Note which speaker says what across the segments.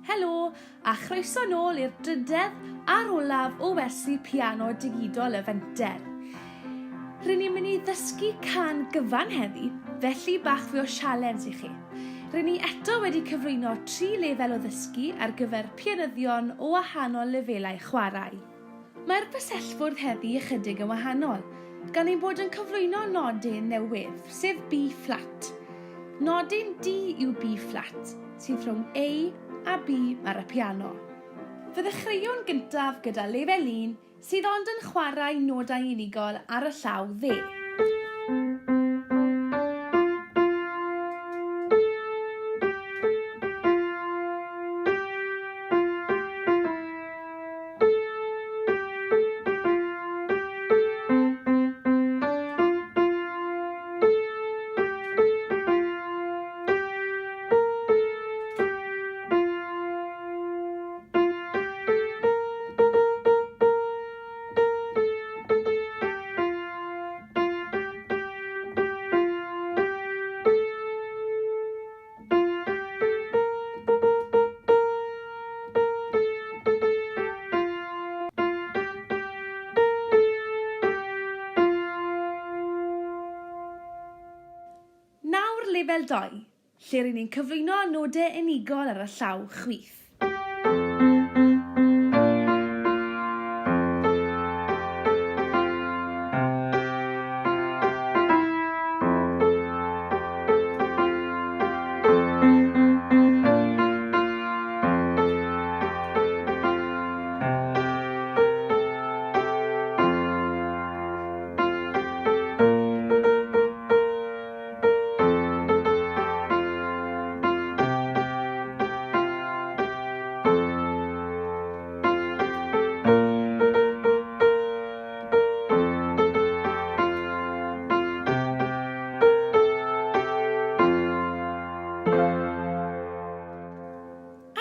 Speaker 1: Helo, a chroeso nôl i'r drydedd a'r olaf o wersi piano digidol y Fenter. Rŷn ni'n mynd i ddysgu cân gyfan heddi, felly bach fwy o sialens i chi. Rŷn ni eto wedi cyflwyno tri lefel o ddysgu ar gyfer pianyddion o wahanol lefelau chwarae. Mae'r bysellfwrdd heddi ychydig yn wahanol, gan ein bod yn cyflwyno nodyn newydd, sef B fflat. Nodyn D yw B fflat, sydd rhwng A a B ar y piano. Fe ddechreuwn gyntaf gyda lefel un sydd ond yn chwarae nodau unigol ar y llaw dde. Nawr lefel dou, lle ry'n ni'n cyflwyno nodau unigol ar y llaw chwith.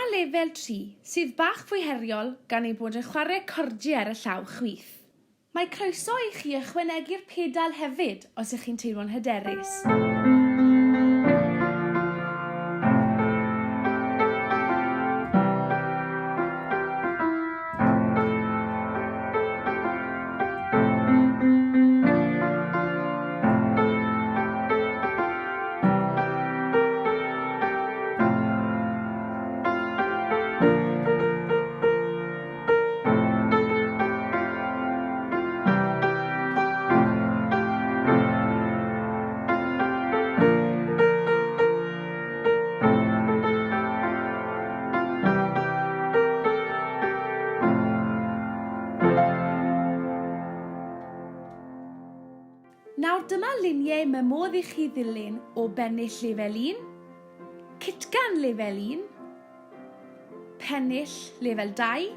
Speaker 1: A lefel 3, sydd bach fwy heriol gan ei bod yn chwarae cordiau ar y llaw chwith. Mae croeso i chi ychwanegu'r pedal hefyd os ych chi'n teimlo'n hyderus. Nawr dyma luniau mae modd i chi ddilyn o bennill lefel 1, cytgan lefel 1, Pennill lefel 2,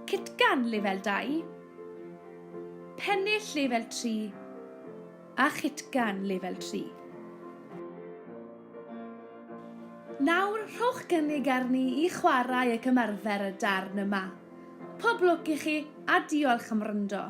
Speaker 1: Cytgan lefel 2, Pennill lefel 3 a Chytgan lefel 3. Nawr, rhowch gynnig arni i chwarae ac ymarfer y darn yma. Pob lwc i chi a diolch am wrando.